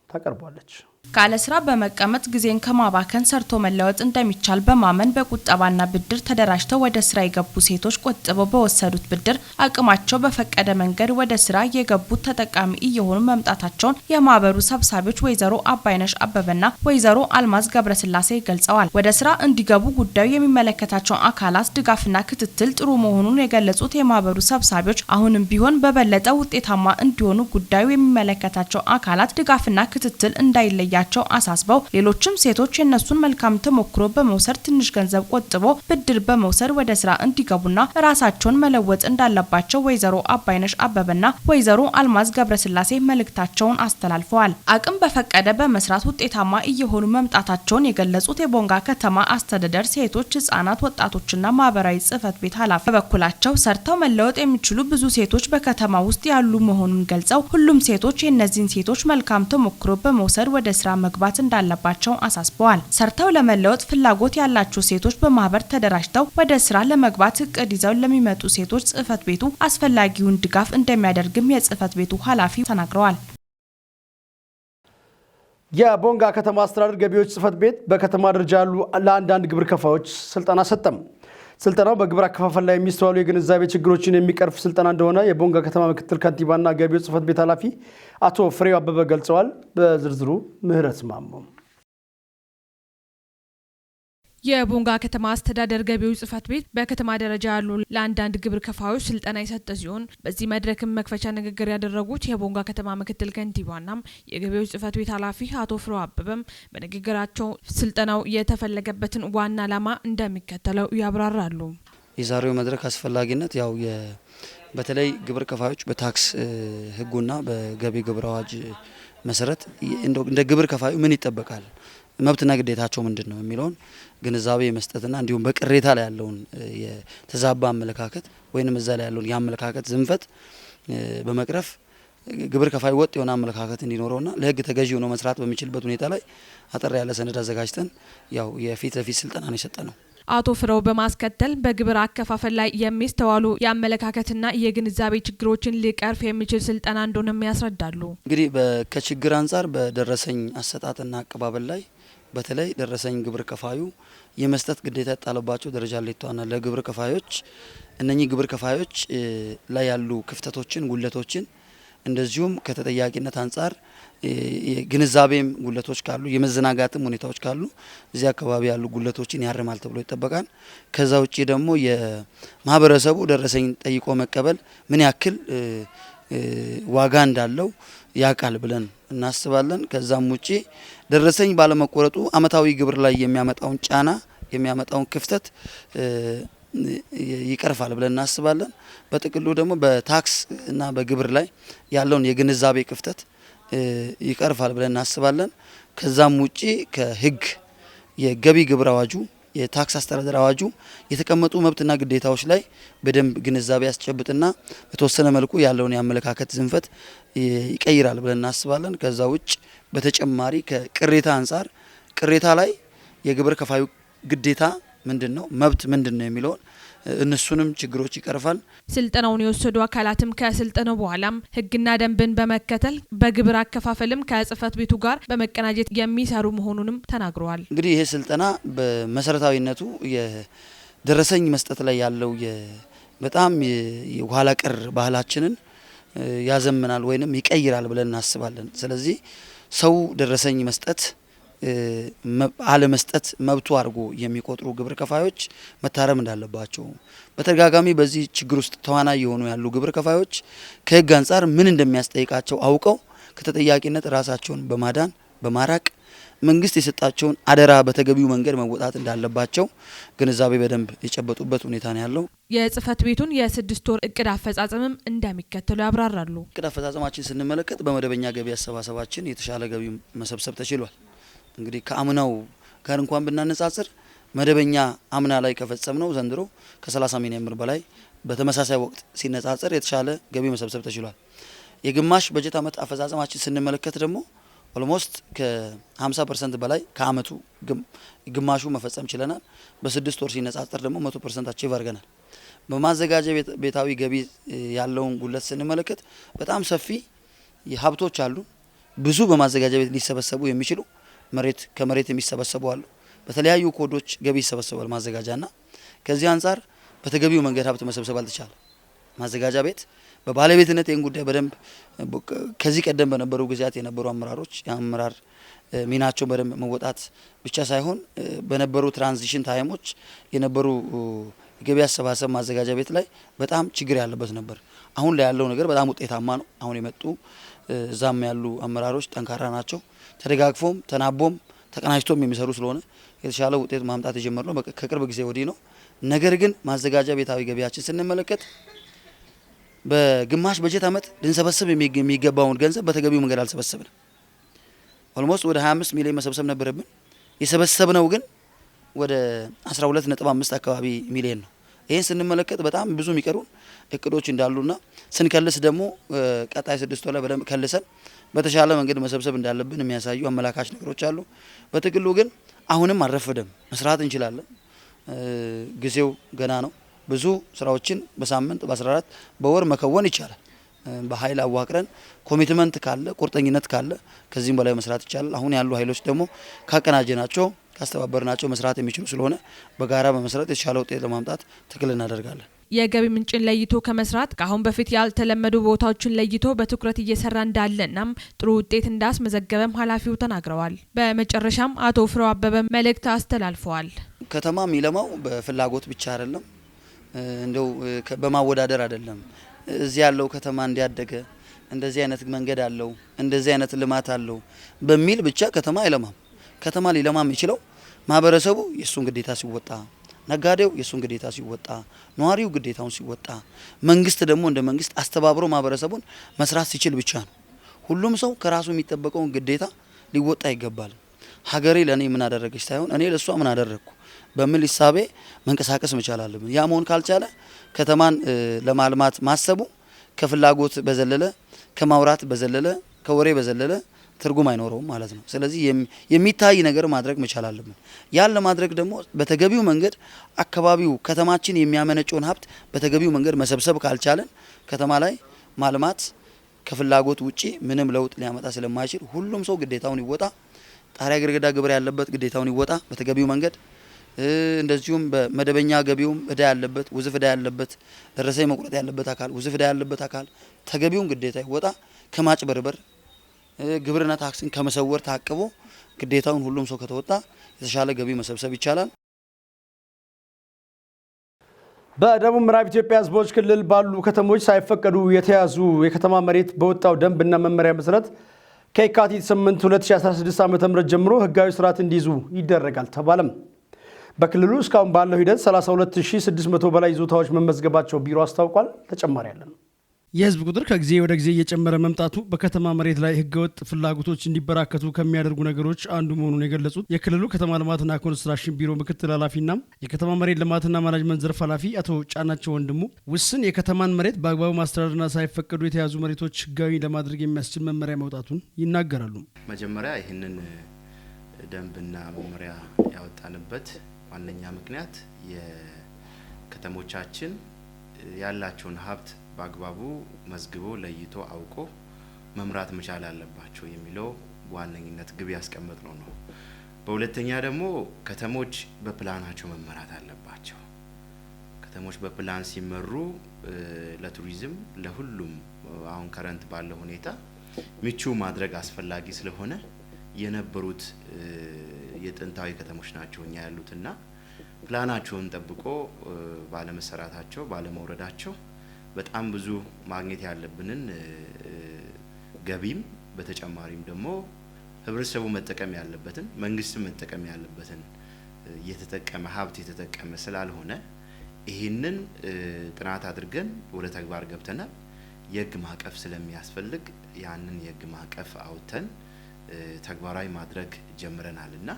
ታቀርቧለች። ካለ ስራ በመቀመጥ ጊዜን ከማባከን ሰርቶ መለወጥ እንደሚቻል በማመን በቁጠባና ብድር ተደራጅተው ወደ ስራ የገቡ ሴቶች ቆጥበው በወሰዱት ብድር አቅማቸው በፈቀደ መንገድ ወደ ስራ የገቡት ተጠቃሚ እየሆኑ መምጣታቸውን የማህበሩ ሰብሳቢዎች ወይዘሮ አባይነሽ አበበና ወይዘሮ አልማዝ ገብረስላሴ ገልጸዋል። ወደ ስራ እንዲገቡ ጉዳዩ የሚመለከታቸው አካላት ድጋፍና ክትትል ጥሩ መሆኑን የገለጹት የማህበሩ ሰብሳቢዎች አሁንም ቢሆን በበለጠ ውጤታማ እንዲሆኑ ጉዳዩ የሚመለከታቸው አካላት ድጋፍና ክትትል እንዳይለያ ቸው አሳስበው ሌሎችም ሴቶች የነሱን መልካም ተሞክሮ በመውሰድ ትንሽ ገንዘብ ቆጥቦ ብድር በመውሰድ ወደ ስራ እንዲገቡና ራሳቸውን መለወጥ እንዳለባቸው ወይዘሮ አባይነሽ አበበና ወይዘሮ አልማዝ ገብረስላሴ መልእክታቸውን አስተላልፈዋል። አቅም በፈቀደ በመስራት ውጤታማ እየሆኑ መምጣታቸውን የገለጹት የቦንጋ ከተማ አስተዳደር ሴቶች፣ ህጻናት፣ ወጣቶችና ማህበራዊ ጽህፈት ቤት ኃላፊ በበኩላቸው ሰርተው መለወጥ የሚችሉ ብዙ ሴቶች በከተማ ውስጥ ያሉ መሆኑን ገልጸው ሁሉም ሴቶች የእነዚህን ሴቶች መልካም ተሞክሮ በመውሰድ ወደ ስራ መግባት እንዳለባቸው አሳስበዋል። ሰርተው ለመለወጥ ፍላጎት ያላቸው ሴቶች በማህበር ተደራጅተው ወደ ስራ ለመግባት እቅድ ይዘው ለሚመጡ ሴቶች ጽህፈት ቤቱ አስፈላጊውን ድጋፍ እንደሚያደርግም የጽህፈት ቤቱ ኃላፊ ተናግረዋል። የቦንጋ ከተማ አስተዳደር ገቢዎች ጽህፈት ቤት በከተማ ደረጃ ያሉ ለአንዳንድ ግብር ከፋዮች ስልጠና ሰጠም። ስልጠናው በግብር አከፋፈል ላይ የሚስተዋሉ የግንዛቤ ችግሮችን የሚቀርፍ ስልጠና እንደሆነ የቦንጋ ከተማ ምክትል ከንቲባና ገቢዎች ጽህፈት ቤት ኃላፊ አቶ ፍሬው አበበ ገልጸዋል። በዝርዝሩ ምህረት ማሞ። የቦንጋ ከተማ አስተዳደር ገቢዎች ጽህፈት ቤት በከተማ ደረጃ ያሉ ለአንዳንድ ግብር ከፋዮች ስልጠና የሰጠ ሲሆን በዚህ መድረክም መክፈቻ ንግግር ያደረጉት የቦንጋ ከተማ ምክትል ከንቲባና የገቢዎች ጽህፈት ቤት ኃላፊ አቶ ፍሬው አበበም በንግግራቸው ስልጠናው የተፈለገበትን ዋና ዓላማ እንደሚከተለው ያብራራሉ። የዛሬው መድረክ አስፈላጊነት ያው በተለይ ግብር ከፋዮች በታክስ ህጉና በገቢ ግብር አዋጅ መሰረት እንደ ግብር ከፋዩ ምን ይጠበቃል፣ መብትና ግዴታቸው ምንድነው የሚለውን ግንዛቤ መስጠትና እንዲሁም በቅሬታ ላይ ያለውን የተዛባ አመለካከት ወይንም እዛ ላይ ያለውን የአመለካከት ዝንፈት በመቅረፍ ግብር ከፋይ ወጥ የሆነ አመለካከት እንዲኖረውና ለህግ ተገዢ ሆኖ መስራት በሚችልበት ሁኔታ ላይ አጠር ያለ ሰነድ አዘጋጅተን ያው የፊት ለፊት ስልጠና ነው የሰጠነው። አቶ ፍረው በማስከተል በግብር አከፋፈል ላይ የሚስተዋሉ የአመለካከትና የግንዛቤ ችግሮችን ሊቀርፍ የሚችል ስልጠና እንደሆነም ያስረዳሉ። እንግዲህ ከችግር አንጻር በደረሰኝ አሰጣጥና አቀባበል ላይ በተለይ ደረሰኝ ግብር ከፋዩ የመስጠት ግዴታ የጣለባቸው ደረጃ ሌቷና ለግብር ከፋዮች እነኚህ ግብር ከፋዮች ላይ ያሉ ክፍተቶችን፣ ጉለቶችን እንደዚሁም ከተጠያቂነት አንጻር ግንዛቤም ጉለቶች ካሉ የመዘናጋትም ሁኔታዎች ካሉ እዚህ አካባቢ ያሉ ጉለቶችን ያርማል ተብሎ ይጠበቃል። ከዛ ውጪ ደግሞ የማህበረሰቡ ደረሰኝ ጠይቆ መቀበል ምን ያክል ዋጋ እንዳለው ያውቃል ብለን እናስባለን። ከዛም ውጪ ደረሰኝ ባለመቆረጡ አመታዊ ግብር ላይ የሚያመጣውን ጫና የሚያመጣውን ክፍተት ይቀርፋል ብለን እናስባለን። በጥቅሉ ደግሞ በታክስ እና በግብር ላይ ያለውን የግንዛቤ ክፍተት ይቀርፋል ብለን እናስባለን። ከዛም ውጪ ከህግ የገቢ ግብር አዋጁ የታክስ አስተዳደር አዋጁ የተቀመጡ መብትና ግዴታዎች ላይ በደንብ ግንዛቤ ያስጨብጥና በተወሰነ መልኩ ያለውን የአመለካከት ዝንፈት ይቀይራል ብለን እናስባለን። ከዛ ውጭ በተጨማሪ ከቅሬታ አንጻር ቅሬታ ላይ የግብር ከፋዩ ግዴታ ምንድነው፣ መብት ምንድነው የሚለውን እነሱንም ችግሮች ይቀርፋል። ስልጠናውን የወሰዱ አካላትም ከስልጠናው በኋላም ህግና ደንብን በመከተል በግብር አከፋፈልም ከጽህፈት ቤቱ ጋር በመቀናጀት የሚሰሩ መሆኑንም ተናግረዋል። እንግዲህ ይሄ ስልጠና በመሰረታዊነቱ የደረሰኝ መስጠት ላይ ያለው በጣም የኋላ ቀር ባህላችንን ያዘምናል ወይንም ይቀይራል ብለን እናስባለን። ስለዚህ ሰው ደረሰኝ መስጠት አለመስጠት መብቱ አድርጎ የሚቆጥሩ ግብር ከፋዮች መታረም እንዳለባቸው፣ በተደጋጋሚ በዚህ ችግር ውስጥ ተዋናይ የሆኑ ያሉ ግብር ከፋዮች ከህግ አንጻር ምን እንደሚያስጠይቃቸው አውቀው ከተጠያቂነት ራሳቸውን በማዳን በማራቅ መንግስት የሰጣቸውን አደራ በተገቢው መንገድ መወጣት እንዳለባቸው ግንዛቤ በደንብ የጨበጡበት ሁኔታ ነው ያለው። የጽህፈት ቤቱን የ6 ወር እቅድ አፈጻጸምም እንደሚከተሉ ያብራራሉ። እቅድ አፈጻጸማችን ስንመለከት በመደበኛ ገቢ አሰባሰባችን የተሻለ ገቢ መሰብሰብ ተችሏል። እንግዲህ ከአምናው ጋር እንኳን ብናነጻጽር መደበኛ አምና ላይ ከፈጸምነው ዘንድሮ ከ30 ሚሊዮን ብር በላይ በተመሳሳይ ወቅት ሲነጻጽር የተሻለ ገቢ መሰብሰብ ተችሏል። የግማሽ በጀት አመት አፈጻጸማችን ስንመለከት ደግሞ almost ከ50% በላይ ከአመቱ ግማሹ መፈጸም ችለናል። በ6 ወር ሲነጻጽር ደግሞ 100% achieve አድርገናል። በማዘጋጃ ቤታዊ ገቢ ያለውን ጉለት ስንመለከት በጣም ሰፊ ሀብቶች አሉ። ብዙ በማዘጋጃ ቤት ሊሰበሰቡ የሚችሉ መሬት ከመሬት የሚሰበሰቡ አሉ። በተለያዩ ኮዶች ገቢ ይሰበሰባል ማዘጋጃና ከዚህ አንጻር በተገቢው መንገድ ሀብት መሰብሰብ አልተቻለም። ማዘጋጃ ቤት በባለቤትነት ይህን ጉዳይ በደንብ ከዚህ ቀደም በነበሩ ጊዜያት የነበሩ አመራሮች የአመራር ሚናቸው በደንብ መወጣት ብቻ ሳይሆን በነበሩ transition time ኦች የነበሩ ገቢ አሰባሰብ ማዘጋጃ ቤት ላይ በጣም ችግር ያለበት ነበር። አሁን ላይ ያለው ነገር በጣም ውጤታማ ነው። አሁን የመጡ እዛም ያሉ አመራሮች ጠንካራ ናቸው። ተደጋግፎም ተናቦም ተቀናጅቶም የሚሰሩ ስለሆነ የተሻለ ውጤት ማምጣት የጀመርነው ከቅርብ ጊዜ ወዲህ ነው። ነገር ግን ማዘጋጃ ቤታዊ ገቢያችን ስንመለከት በግማሽ በጀት አመት ልንሰበስብ የሚገባውን ገንዘብ በተገቢው መንገድ አልሰበሰብንም። almost ወደ 25 ሚሊዮን መሰብሰብ ነበረብን። የሰበሰብነው ግን ወደ 12.5 አካባቢ ሚሊዮን ነው። ይሄን ስንመለከት በጣም ብዙ የሚቀሩን እቅዶች እንዳሉና ስንከልስ ደግሞ ቀጣይ 6 ወር ላይ በደንብ ከልሰን በተሻለ መንገድ መሰብሰብ እንዳለብን የሚያሳዩ አመላካች ነገሮች አሉ። በጥቅሉ ግን አሁንም አልረፈደም፣ መስራት እንችላለን። ጊዜው ገና ነው። ብዙ ስራዎችን በሳምንት በ14 በወር መከወን ይቻላል። በኃይል አዋቅረን commitment ካለ ቁርጠኝነት ካለ ከዚህም በላይ መስራት ይቻላል። አሁን ያሉ ኃይሎች ደግሞ ካቀናጀናቸው ካስተባበርናቸው መስራት የሚችሉ ስለሆነ በጋራ በመስራት የተሻለ ውጤት ለማምጣት ትግል እናደርጋለን። የገቢ ምንጭን ለይቶ ከመስራት ከአሁን በፊት ያልተለመዱ ቦታዎችን ለይቶ በትኩረት እየሰራ እንዳለናም ጥሩ ውጤት እንዳስመዘገበም ኃላፊው ተናግረዋል። በመጨረሻም አቶ ፍሬው አበበ መልእክት አስተላልፈዋል። ከተማ የሚለማው በፍላጎት ብቻ አይደለም፣ እንደው በማወዳደር አይደለም። እዚህ ያለው ከተማ እንዲያደገ እንደዚህ አይነት መንገድ አለው፣ እንደዚህ አይነት ልማት አለው በሚል ብቻ ከተማ አይለማም። ከተማ ሊለማ የሚችለው ማህበረሰቡ የሱን ግዴታ ሲወጣ፣ ነጋዴው የሱን ግዴታ ሲወጣ፣ ነዋሪው ግዴታውን ሲወጣ፣ መንግስት ደግሞ እንደ መንግስት አስተባብሮ ማህበረሰቡን መስራት ሲችል ብቻ ነው። ሁሉም ሰው ከራሱ የሚጠበቀውን ግዴታ ሊወጣ ይገባል። ሀገሬ ለኔ ምን አደረገች ሳይሆን እኔ ለሷ ምን አደረግኩ በሚል ሂሳቤ መንቀሳቀስ መቻል አለብን። ያ መሆን ካልቻለ ከተማን ለማልማት ማሰቡ ከፍላጎት በዘለለ ከማውራት በዘለለ ከወሬ በዘለለ ትርጉም አይኖረውም ማለት ነው። ስለዚህ የሚታይ ነገር ማድረግ መቻል አለብን። ያን ለማድረግ ደግሞ በተገቢው መንገድ አካባቢው ከተማችን የሚያመነጨውን ሀብት በተገቢው መንገድ መሰብሰብ ካልቻለን ከተማ ላይ ማልማት ከፍላጎት ውጪ ምንም ለውጥ ሊያመጣ ስለማይችል ሁሉም ሰው ግዴታውን ይወጣ። ጣሪያ ግድግዳ ግብር ያለበት ግዴታውን ይወጣ በተገቢው መንገድ። እንደዚሁም በመደበኛ ገቢውም እዳ ያለበት፣ ውዝፍ እዳ ያለበት፣ ደረሰኝ መቁረጥ ያለበት አካል፣ ውዝፍ እዳ ያለበት አካል ተገቢውን ግዴታ ይወጣ። ከማጭበርበር፣ ግብርና ታክስን ከመሰወር ታቅቦ ግዴታውን ሁሉም ሰው ከተወጣ የተሻለ ገቢ መሰብሰብ ይቻላል። በደቡብ ምዕራብ ኢትዮጵያ ሕዝቦች ክልል ባሉ ከተሞች ሳይፈቀዱ የተያዙ የከተማ መሬት በወጣው ደንብና መመሪያ መሰረት ከየካቲት 8 2016 ዓ.ም ጀምሮ ህጋዊ ስርዓት እንዲይዙ ይደረጋል ተባለም። በክልሉ እስካሁን ባለው ሂደት 32600 በላይ ይዞታዎች መመዝገባቸው ቢሮ አስታውቋል። ተጨማሪ ያለን። የህዝብ ቁጥር ከጊዜ ወደ ጊዜ እየጨመረ መምጣቱ በከተማ መሬት ላይ ህገወጥ ፍላጎቶች እንዲበራከቱ ከሚያደርጉ ነገሮች አንዱ መሆኑን የገለጹት የክልሉ ከተማ ልማትና ኮንስትራክሽን ቢሮ ምክትል ኃላፊና የከተማ መሬት ልማትና ማናጅመንት ዘርፍ ኃላፊ አቶ ጫናቸው ወንድሙ ውስን የከተማን መሬት በአግባቡ ማስተዳደርና ሳይፈቀዱ የተያዙ መሬቶች ህጋዊ ለማድረግ የሚያስችል መመሪያ መውጣቱን ይናገራሉ። መጀመሪያ ይህንን ደንብና መመሪያ ያወጣንበት ዋነኛ ምክንያት የከተሞቻችን ያላቸውን ሀብት በአግባቡ መዝግቦ ለይቶ አውቆ መምራት መቻል አለባቸው የሚለው በዋነኝነት ግብ ያስቀመጥነው ነው። በሁለተኛ ደግሞ ከተሞች በፕላናቸው መመራት አለባቸው። ከተሞች በፕላን ሲመሩ ለቱሪዝም፣ ለሁሉም አሁን current ባለው ሁኔታ ምቹ ማድረግ አስፈላጊ ስለሆነ የነበሩት የጥንታዊ ከተሞች ናቸው እኛ ያሉትና ፕላናቸውን ጠብቆ ባለመሰራታቸው፣ ባለመውረዳቸው በጣም ብዙ ማግኘት ያለብንን ገቢም በተጨማሪም ደግሞ ህብረተሰቡ መጠቀም ያለበትን፣ መንግስትም መጠቀም ያለበትን እየተጠቀመ ሀብት የተጠቀመ ስላልሆነ ይህንን ጥናት አድርገን ወደ ተግባር ገብተናል። የህግ ማዕቀፍ ስለሚያስፈልግ ያንን የህግ ማዕቀፍ አውጥተን ተግባራዊ ማድረግ ጀምረናል እና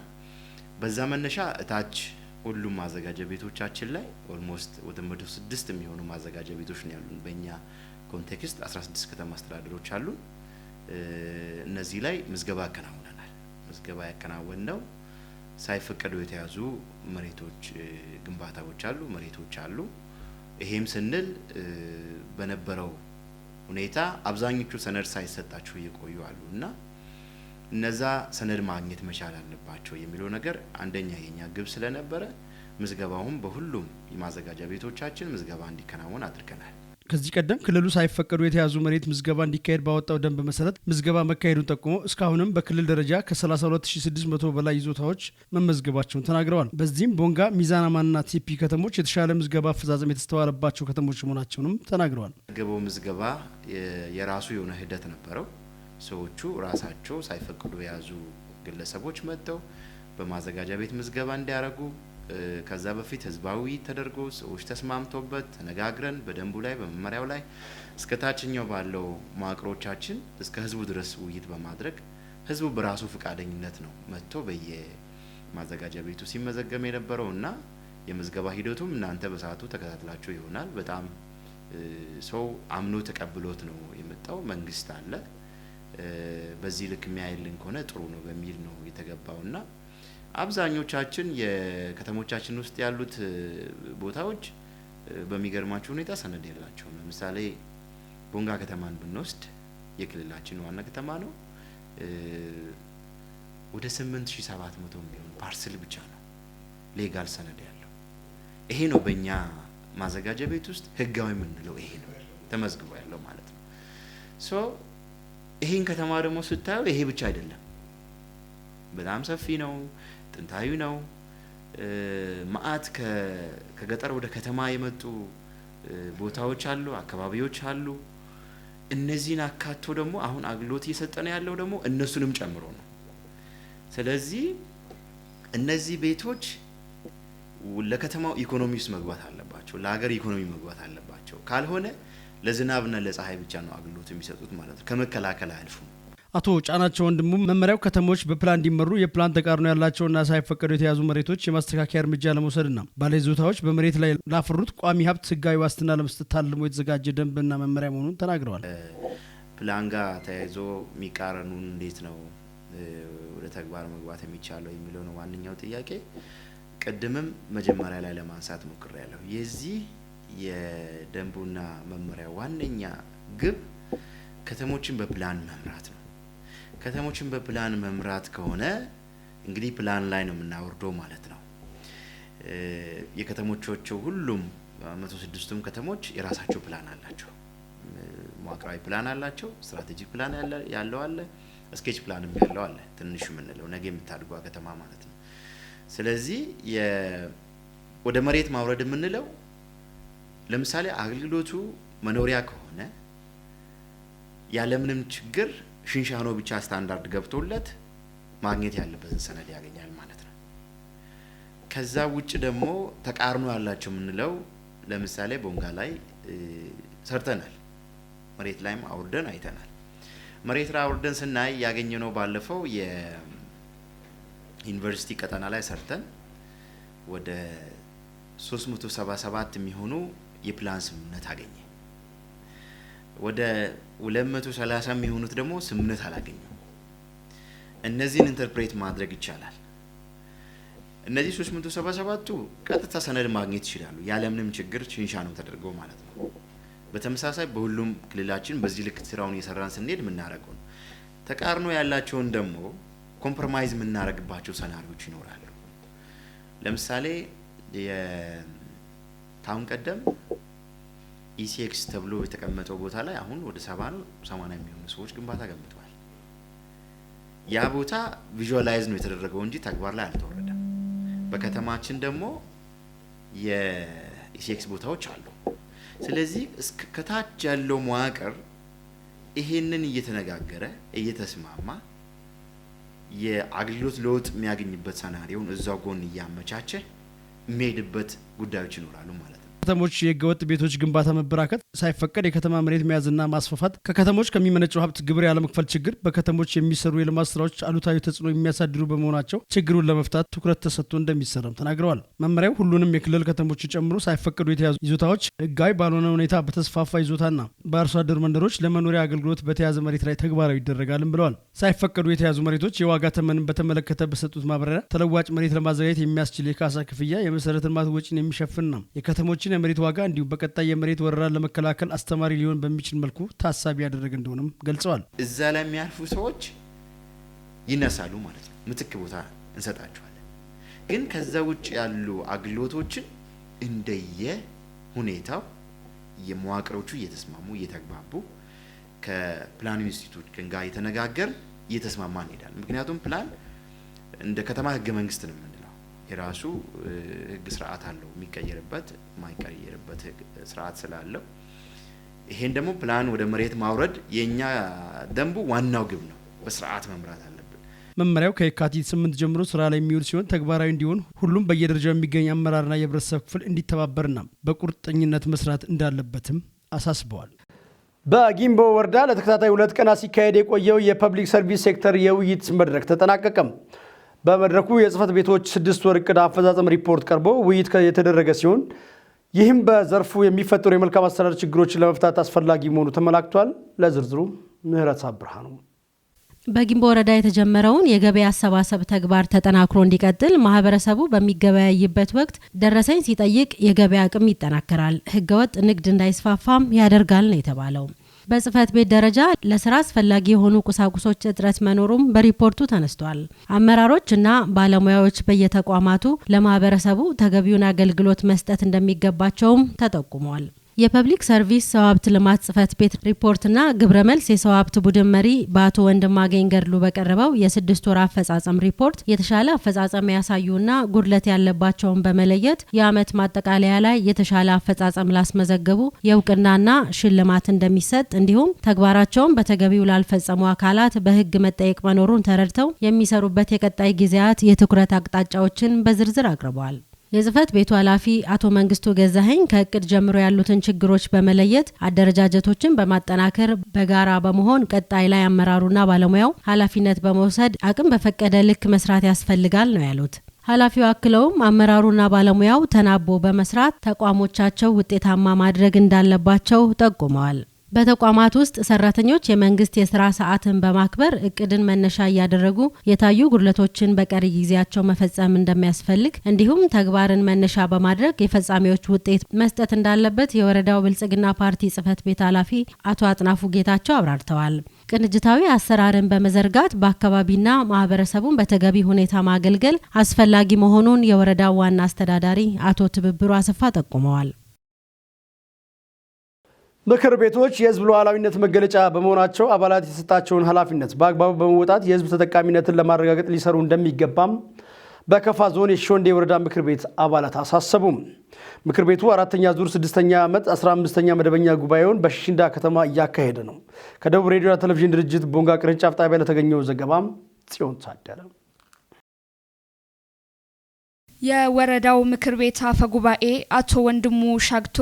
በዛ መነሻ እታች ሁሉም ማዘጋጃ ቤቶቻችን ላይ almost ወደ 106 የሚሆኑ ማዘጋጃ ቤቶች ነው ያሉን። በእኛ context 16 ከተማ አስተዳደሮች አሉን። እነዚህ ላይ ምዝገባ ያከናውነናል። ምዝገባ ያከናወን ነው ሳይፈቀዱ የተያዙ መሬቶች ግንባታዎች አሉ፣ መሬቶች አሉ። ይሄም ስንል በነበረው ሁኔታ አብዛኞቹ ሰነድ ሳይሰጣቸው እየቆዩ አሉ እና እነዛ ሰነድ ማግኘት መቻል አለባቸው የሚለው ነገር አንደኛ የኛ ግብ ስለነበረ ምዝገባውን በሁሉም የማዘጋጃ ቤቶቻችን ምዝገባ እንዲከናወን አድርገናል። ከዚህ ቀደም ክልሉ ሳይፈቀዱ የተያዙ መሬት ምዝገባ እንዲካሄድ ባወጣው ደንብ መሰረት ምዝገባ መካሄዱን ጠቁሞ እስካሁንም በክልል ደረጃ ከ32600 በላይ ይዞታዎች መመዝገባቸውን ተናግረዋል። በዚህም ቦንጋ፣ ሚዛን አማንና ቴፒ ከተሞች የተሻለ ምዝገባ አፈጻጸም የተስተዋለባቸው ከተሞች መሆናቸውንም ተናግረዋል። ገበው ምዝገባ የራሱ የሆነ ሂደት ነበረው። ሰዎቹ ራሳቸው ሳይፈቅዱ የያዙ ግለሰቦች መጥተው በማዘጋጃ ቤት ምዝገባ እንዲያደርጉ ከዛ በፊት ህዝባዊ ተደርጎ ሰዎች ተስማምተውበት ተነጋግረን በደንቡ ላይ፣ በመመሪያው ላይ እስከ ታችኛው ባለው መዋቅሮቻችን እስከ ህዝቡ ድረስ ውይይት በማድረግ ህዝቡ በራሱ ፈቃደኝነት ነው መጥቶ በየማዘጋጃ ቤቱ ሲመዘገብ የነበረው እና የምዝገባ ሂደቱም እናንተ በሰዓቱ ተከታትላችሁ ይሆናል። በጣም ሰው አምኖ ተቀብሎት ነው የመጣው። መንግስት አለ በዚህ ልክ የሚያይልን ከሆነ ጥሩ ነው በሚል ነው የተገባውና አብዛኞቻችን የከተሞቻችን ውስጥ ያሉት ቦታዎች በሚገርማችሁ ሁኔታ ሰነድ የላቸውም። ለምሳሌ ቦንጋ ከተማን ብንወስድ የክልላችን ዋና ከተማ ነው። ወደ 8700 የሚሆን parcel ብቻ ነው legal ሰነድ ያለው። ይሄ ነው በእኛ ማዘጋጃ ቤት ውስጥ ህጋዊ የምንለው፣ ይሄ ነው ተመዝግቦ ያለው ማለት ነው። So ይሄን ከተማ ደግሞ ስታየው ይሄ ብቻ አይደለም፣ በጣም ሰፊ ነው፣ ጥንታዊ ነው። መአት ከገጠር ወደ ከተማ የመጡ ቦታዎች አሉ፣ አካባቢዎች አሉ። እነዚህን አካቶ ደግሞ አሁን አገልግሎት እየሰጠ ነው ያለው ደግሞ እነሱንም ጨምሮ ነው። ስለዚህ እነዚህ ቤቶች ለከተማው ኢኮኖሚ ውስጥ መግባት አለባቸው፣ ለሀገር ኢኮኖሚ መግባት አለባቸው። ካልሆነ ለዝናብና ለፀሐይ ብቻ ነው አገልግሎት የሚሰጡት ማለት ነው። ከመከላከል አያልፉም። አቶ ጫናቸው ወንድሙ መመሪያው ከተሞች በፕላን እንዲመሩ፣ የፕላን ተቃርኖ ያላቸውና ሳይፈቀዱ የተያዙ መሬቶች የማስተካከያ እርምጃ ለመውሰድና ባለይዞታዎች በመሬት ላይ ላፈሩት ቋሚ ሀብት ህጋዊ ዋስትና ለመስጠት ታልሞ የተዘጋጀ ደንብና መመሪያ መሆኑን ተናግረዋል። ፕላን ጋር ተያይዞ የሚቃረኑን እንዴት ነው ወደ ተግባር መግባት የሚቻለው የሚለው ነው ዋነኛው ጥያቄ። ቅድምም መጀመሪያ ላይ ለማንሳት ሞክሬያለሁ። የዚህ የደንቡና መመሪያ ዋነኛ ግብ ከተሞችን በፕላን መምራት ነው። ከተሞችን በፕላን መምራት ከሆነ እንግዲህ ፕላን ላይ ነው የምናወርደው ማለት ነው። የከተሞቻቸው ሁሉም 106ቱም ከተሞች የራሳቸው ፕላን አላቸው። መዋቅራዊ ፕላን አላቸው፣ strategic plan ያለው አለ፣ sketch plan ም ያለው አለ። ትንሹ የምንለው ነገ የምታድጓ ከተማ ማለት ነው። ስለዚህ ወደ መሬት ማውረድ የምንለው ለምሳሌ አገልግሎቱ መኖሪያ ከሆነ ያለምንም ችግር ሽንሻኖ ብቻ ስታንዳርድ ገብቶለት ማግኘት ያለበትን ሰነድ ያገኛል ማለት ነው። ከዛ ውጭ ደግሞ ተቃርኖ ያላቸው የምንለው ለምሳሌ ቦንጋ ላይ ሰርተናል። መሬት ላይም አውርደን አይተናል። መሬት ላይ አውርደን ስናይ ያገኘነው ባለፈው የዩኒቨርሲቲ ቀጠና ላይ ሰርተን ወደ 377 የሚሆኑ የፕላን ስምምነት አገኘ። ወደ 230 የሚሆኑት ደግሞ ስምምነት አላገኙም። እነዚህን interpret ማድረግ ይቻላል። እነዚህ 377ቱ ቀጥታ ሰነድ ማግኘት ይችላሉ ያለምንም ችግር ሽንሻኖ ተደርገው ማለት ነው። በተመሳሳይ በሁሉም ክልላችን በዚህ ልክ ስራውን እየሰራን ስንሄድ የምናደርገው ነው። ተቃርኖ ያላቸውን ደግሞ compromise የምናደርግባቸው scenario ዎች ይኖራሉ። ለምሳሌ ከአሁን ቀደም ECX ተብሎ የተቀመጠው ቦታ ላይ አሁን ወደ 70 ነው 80 የሚሆኑ ሰዎች ግንባታ ገንብተዋል። ያ ቦታ visualize ነው የተደረገው እንጂ ተግባር ላይ አልተወረደም። በከተማችን ደግሞ የ ECX ቦታዎች አሉ። ስለዚህ ከታች ያለው መዋቅር ይሄንን እየተነጋገረ እየተስማማ የአገልግሎት ለውጥ የሚያገኝበት scenario ውን እዛው ጎን እያመቻቸ የሚሄድበት ጉዳዮች ይኖራሉ ማለት ነው። ከተሞች የህገወጥ ቤቶች ግንባታ መበራከት፣ ሳይፈቀድ የከተማ መሬት መያዝና ማስፋፋት፣ ከከተሞች ከሚመነጨው ሀብት ግብር ያለመክፈል ችግር በከተሞች የሚሰሩ የልማት ስራዎች አሉታዊ ተጽዕኖ የሚያሳድሩ በመሆናቸው ችግሩን ለመፍታት ትኩረት ተሰጥቶ እንደሚሰራም ተናግረዋል። መመሪያው ሁሉንም የክልል ከተሞችን ጨምሮ ሳይፈቀዱ የተያዙ ይዞታዎች ህጋዊ ባልሆነ ሁኔታ በተስፋፋ ይዞታና በአርሶ አደር መንደሮች ለመኖሪያ አገልግሎት በተያዘ መሬት ላይ ተግባራዊ ይደረጋልም ብለዋል። ሳይፈቀዱ የተያዙ መሬቶች የዋጋ ተመንን በተመለከተ በሰጡት ማብራሪያ ተለዋጭ መሬት ለማዘጋጀት የሚያስችል የካሳ ክፍያ የመሰረተ ልማት ወጪን የሚሸፍን ነው። የከተሞችን የመሬት ዋጋ እንዲሁም በቀጣይ የመሬት ወረራን ለመከላከል አስተማሪ ሊሆን በሚችል መልኩ ታሳቢ ያደረገ እንደሆነም ገልጸዋል። እዛ ላይ የሚያርፉ ሰዎች ይነሳሉ ማለት ነው። ምትክ ቦታ እንሰጣቸዋለን። ግን ከዛ ውጭ ያሉ አገልግሎቶችን እንደየ ሁኔታው የመዋቅሮቹ እየተስማሙ እየተግባቡ ከፕላን ኢንስቲትዩት ጋር እየተነጋገርን እየተስማማ እንሄዳለን። ምክንያቱም ፕላን እንደ ከተማ ህገ መንግስት ነው የምንለው፣ የራሱ ህግ ስርዓት አለው፣ የሚቀየርበት የማይቀየርበት ስርዓት ስላለው ይሄን ደግሞ ፕላን ወደ መሬት ማውረድ የኛ ደንቡ ዋናው ግብ ነው። በስርዓት መምራት አለብን። መመሪያው ከየካቲት 8 ጀምሮ ስራ ላይ የሚውል ሲሆን ተግባራዊ እንዲሆን ሁሉም በየደረጃው የሚገኝ አመራርና የህብረተሰብ ክፍል እንዲተባበርና በቁርጠኝነት መስራት እንዳለበትም አሳስበዋል። በጊምቦ ወረዳ ለተከታታይ 2 ቀናት ሲካሄድ የቆየው የፐብሊክ ሰርቪስ ሴክተር የውይይት መድረክ ተጠናቀቀም። በመድረኩ የጽህፈት ቤቶች 6 ወር እቅድ አፈጻጸም ሪፖርት ቀርቦ ውይይት የተደረገ ሲሆን ይህም በዘርፉ የሚፈጠሩ የመልካም አስተዳደር ችግሮችን ለመፍታት አስፈላጊ መሆኑ ተመላክቷል። ለዝርዝሩ ምህረት ብርሃኑ። በጊምቦ ወረዳ የተጀመረውን የገበያ አሰባሰብ ተግባር ተጠናክሮ እንዲቀጥል ማህበረሰቡ በሚገበያይበት ወቅት ደረሰኝ ሲጠይቅ የገበያ አቅም ይጠናከራል፣ ህገወጥ ንግድ እንዳይስፋፋም ያደርጋል ነው የተባለው። በጽህፈት ቤት ደረጃ ለስራ አስፈላጊ የሆኑ ቁሳቁሶች እጥረት መኖሩም በሪፖርቱ ተነስቷል። አመራሮችና ባለሙያዎች በየተቋማቱ ለማህበረሰቡ ተገቢውን አገልግሎት መስጠት እንደሚገባቸውም ተጠቁሟል። የፐብሊክ ሰርቪስ ሰው ሀብት ልማት ጽህፈት ቤት ሪፖርትና ግብረ መልስ የሰው ሀብት ቡድን መሪ በአቶ ወንድማገኝ ገድሉ በቀረበው የ6 ወር አፈጻጸም ሪፖርት የተሻለ አፈጻጸም ያሳዩና ጉድለት ያለባቸውን በመለየት የአመት ማጠቃለያ ላይ የተሻለ አፈጻጸም ላስመዘገቡ የእውቅናና ሽልማት እንደሚሰጥ እንዲሁም ተግባራቸውን በተገቢው ላልፈጸሙ አካላት በህግ መጠየቅ መኖሩን ተረድተው የሚሰሩበት የቀጣይ ጊዜያት የትኩረት አቅጣጫዎችን በዝርዝር አቅርበዋል። የጽህፈት ቤቱ ኃላፊ አቶ መንግስቱ ገዛኸኝ ከእቅድ ጀምሮ ያሉትን ችግሮች በመለየት አደረጃጀቶችን በማጠናከር በጋራ በመሆን ቀጣይ ላይ አመራሩና ባለሙያው ኃላፊነት በመውሰድ አቅም በፈቀደ ልክ መስራት ያስፈልጋል ነው ያሉት። ኃላፊው አክለውም አመራሩና ባለሙያው ተናቦ በመስራት ተቋሞቻቸው ውጤታማ ማድረግ እንዳለባቸው ጠቁመዋል። በተቋማት ውስጥ ሰራተኞች የመንግስት የስራ ሰዓትን በማክበር እቅድን መነሻ እያደረጉ የታዩ ጉድለቶችን በቀሪ ጊዜያቸው መፈጸም እንደሚያስፈልግ እንዲሁም ተግባርን መነሻ በማድረግ የፈጻሚዎች ውጤት መስጠት እንዳለበት የወረዳው ብልጽግና ፓርቲ ጽህፈት ቤት ኃላፊ አቶ አጥናፉ ጌታቸው አብራርተዋል። ቅንጅታዊ አሰራርን በመዘርጋት በአካባቢና ማህበረሰቡን በተገቢ ሁኔታ ማገልገል አስፈላጊ መሆኑን የወረዳው ዋና አስተዳዳሪ አቶ ትብብሩ አሰፋ ጠቁመዋል። ምክር ቤቶች የህዝብ ሉዓላዊነት መገለጫ በመሆናቸው አባላት የተሰጣቸውን ኃላፊነት በአግባቡ በመወጣት የህዝብ ተጠቃሚነትን ለማረጋገጥ ሊሰሩ እንደሚገባም በከፋ ዞን የሺሾንዴ ወረዳ ምክር ቤት አባላት አሳሰቡም። ምክር ቤቱ 4ኛ ዙር 6ኛ ዓመት 15ኛ መደበኛ ጉባኤውን በሺሽንዳ ከተማ እያካሄደ ነው። ከደቡብ ሬዲዮና ቴሌቪዥን ድርጅት ቦንጋ ቅርንጫፍ ጣቢያ ለተገኘው ዘገባም ጽዮን ታደለ። የወረዳው ምክር ቤት አፈ ጉባኤ አቶ ወንድሙ ሻግቶ